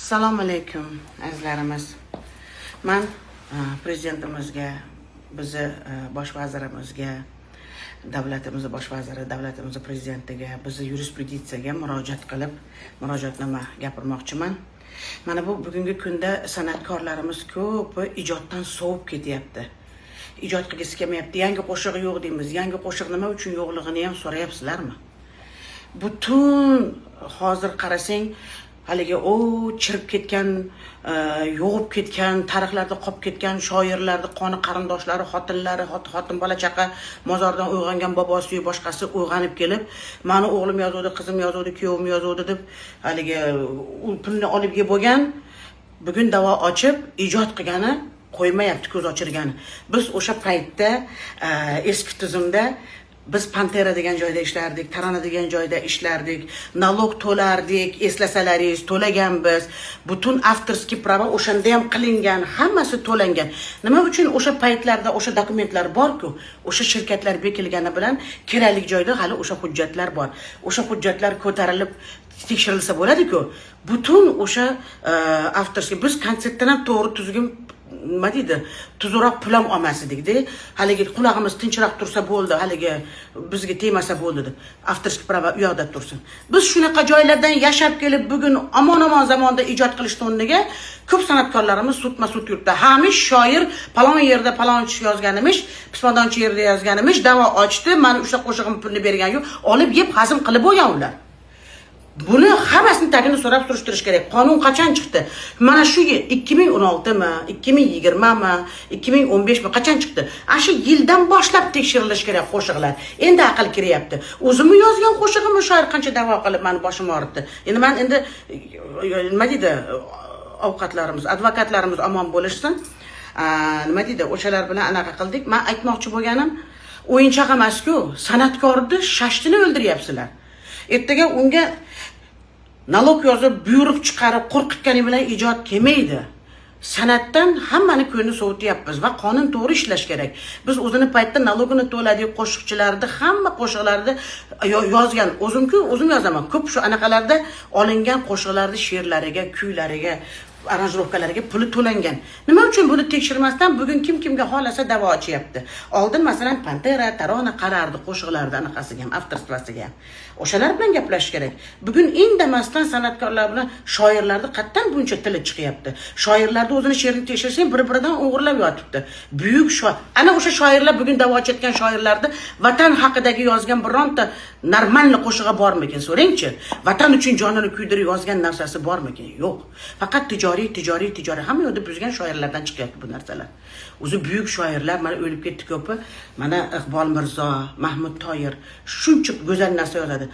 Assalomu alaykum, azizlarimiz. Man prezidentimizga, bizni bosh vazirimizga, davlatimizni bosh vaziri, davlatimizni prezidentiga, bizni yurisprudensiyaga murojaat qilib, murojaatnoma gapirmoqchiman. Mana bu bugungi kunda san'atkorlarimiz ko'pi ijoddan sovib ketyapti. Ijod qilgisi kelmayapti. Yangi qo'shiq yo'q deymiz. Yangi qo'shiq nima uchun yo'qligini ham so'rayapsizlarmi? Butun hozir qarasang, haligi o chirib ketgan, yo'g'ib ketgan, tarixlarda qolib ketgan shoirlarni qoni qarindoshlari, xotinlari, xotin bola chaqa, mozordan uyg'ongan bobosiyu boshqasi uyg'onib kelib, "Mani o'g'lim yozuvdi, qizim yozuvdi, kuyovim yozuvdi", deb haligi u pulni olib yeb bo'lgan, bugun da'vo ochib ijod qilgani qo'ymayapti ko'z ochirgani. Biz o'sha paytda, eski tuzumda biz Pantera degan joyda ishlardik, Tarona degan joyda ishlardik, налог to'lardik, eslasalaringiz, to'laganmiz. Butun авторский права o'shanda ham qilingan, hammasi to'langan. Nima uchun o'sha paytlarda o'sha dokumentlar bor-ku, o'sha shirkatlar bekilgani bilan kerakli joyda hali o'sha hujjatlar bor. O'sha hujjatlar ko'tarilib tekshirilsa bo'ladi-ku. Butun o'sha авторский biz konsertdan ham to'g'ri tuzgin, nima deydi, tuzukroq pul ham olmas edikda. Haligi qulog'imiz tinchroq tursa bo'ldi, haligi bizga tegmasa bo'ldi deb, авторский права u yoqda tursin. Biz shunaqa joylardan yashab kelib, bugun omon omon zamonda ijod qilishni o'rniga ko'p san'atkorlarimiz sudma sud yuribdi. Hamish shoir palon yerda palonchi yozgan emish, pismadonchi yerda yozgan emish, da'vo ochdi, mani o'sha qo'shig'im pulni bergan yo'q, olib yeb hazm qilib bo'lgan ular. Buni hammasini tagini so'rab surishtirish kerak. Qonun qachon chiqdi? Mana shu yil 2016mi, 2020mi, 2015mi, qachon chiqdi? Ana shu yildan boshlab tekshirilishi kerak qo'shiqlar. Endi aql kiryapti. O'zimni yozgan qo'shig'imni shoir qancha da'vo qilib mani boshim og'ritdi. Endi man endi, nima deydi, ovqatlarimiz, advokatlarimiz omon bo'lishsin. Nima deydi, o'shalar bilan anaqa qildik. Man aytmoqchi bo'lganim, o'yinchoq emas-ku, san'atkorni shashtini o'ldiryapsizlar. Ertaga unga налог yozib, buyruq chiqarib, qo'rqitganing bilan ijod kelmaydi. San'atdan hammani ko'ngli sovutyapmiz va qonun to'g'ri ishlash kerak. Biz o'zini paytda налог ini to'ladik, qo'shiqchilarni hamma qo'shiqlarni yozgan, o'zimku o'zim yozaman. Ko'p shu anaqalarda olingan qo'shiqlarni she'rlariga, kuylariga, аранжировка lariga puli to'langan. Nima uchun buni tekshirmasdan bugun kim kimga xohlasa da'vo ochyapti? Oldin, masalan, Pantera, Tarona qarardi qo'shiqlarni anaqasiga ham, авторство siga ham. O'shalar bilan gaplashish kerak. Bugun indamasdan san'atkorlar bilan shoirlarni qayerdan buncha tili chiqyapti? Shoirlarni o'zini she'rini tekshirsang, bir-biridan o'g'irlab yotibdi. Buyuk shoir. Ana o'sha shoirlar, bugun da'vo ochayotgan shoirlarni vatan haqidagi yozgan bironta нормальный qo'shig'i bormikin, so'rangchi? Vatan uchun jonini kuydirib yozgan narsasi bormikin? Yo'q. Faqat tijoriy, tijoriy, tijoriy. Hamma yoqda buzgan shoirlardan chiqyapti bu narsalar. O'zi buyuk shoirlar mana o'lib ketdi ko'pi. Mana Iqbol Mirzo, Mahmud Toyir shuncha go'zal narsa yozadi.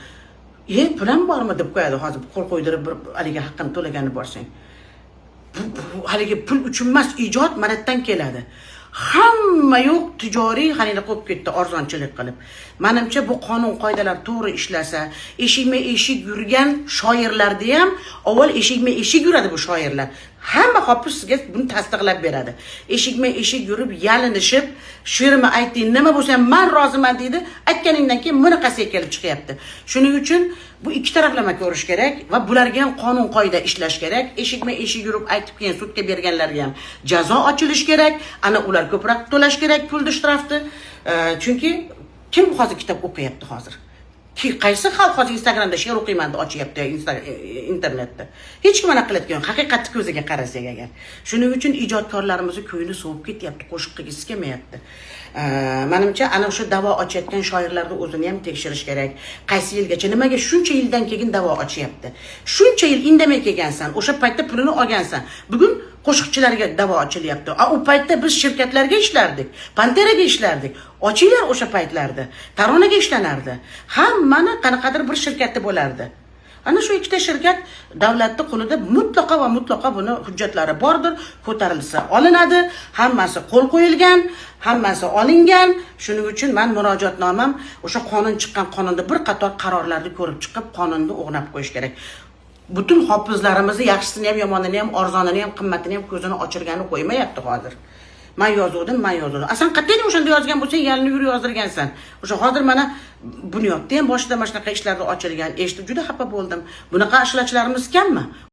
"E, pul ham bormi?" deb qo'yadi hozir qo'l qo'ydirib bir haligi haqqini to'lagani borsang. Bu haligi pul uchun emas, ijod manatdan keladi. Hamma yo'q tijoriy haligi qo'yib ketdi arzonchilik qilib. Manimcha, bu qonun qoidalar to'g'ri ishlasa, eshikma eshik yurgan shoirlarni ham, avval eshikma eshik yuradi bu shoirlar. Hamma hofiz sizga buni tasdiqlab beradi. Eshikma eshik yurib, yalinishib, "She'rimni aytding, nima bo'lsa ham man roziman", deydi. Aytganingdan keyin bunaqasiga kelib chiqyapti. Shuning uchun bu ikki taraflama ko'rish kerak va bularga ham qonun qoida ishlash kerak. Eshikma eshik yurib aytib, keyin sudga berganlarga ham jazo ochilishi kerak. Ana ular ko'proq to'lash kerak pulni, shtrafni. Chunki kim hozir kitob o'qiyapti hozir? Qaysi xalq hozir Instagramda she'r o'qiyman deb ochyapti internetda? Hech kim anaqa qilayotgan yo'q, haqiqatni ko'ziga qarasak agar. Shuning uchun ijodkorlarimizni ko'ngli sovib ketyapti, qo'shiq qilgisi kelmayapti. Manimcha, ana o'sha da'vo ochayotgan shoirlarni o'zini ham tekshirish kerak. Qaysi yilgacha, nimaga shuncha yildan keyin da'vo ochyapti? Shuncha yil indamay kelgansan, o'sha paytda pulini olgansan. Bugun qo'shiqchilarga da'vo ochilyapti. A u paytda biz shirkatlarga ishlardik, Panteraga ishlardik. Ochinglar o'sha paytlarda. Taronaga ishlanardi. Hammani qanaqadir bir shirkati bo'lardi. Ana shu ikkita shirkat davlatni qo'lida mutlaqo va mutlaqo buni hujjatlari bordir, ko'tarilsa olinadi, hammasi qo'l qo'yilgan, hammasi olingan. Shuning uchun man murojaatnomam o'sha qonun chiqqan, qonunda bir qator qarorlarni ko'rib chiqib, qonunni o'g'nab qo'yish kerak. Butun hofizlarimizni yaxshisini ham, yomonini ham, arzonini ham, qimmatini ham ko'zini ochirgani qo'ymayapti hozir. Man yozuvdim, man yozuvdim. A san qayerda o'shanda yozgan bo'lsang, yalinib yurib yozdirgansan. O'sha hozir mana Bunyodda ham boshida mana shunaqa ishlarda ochilgan. Eshitib juda xafa bo'ldim. Bunaqa ashulachilarimiz kammi?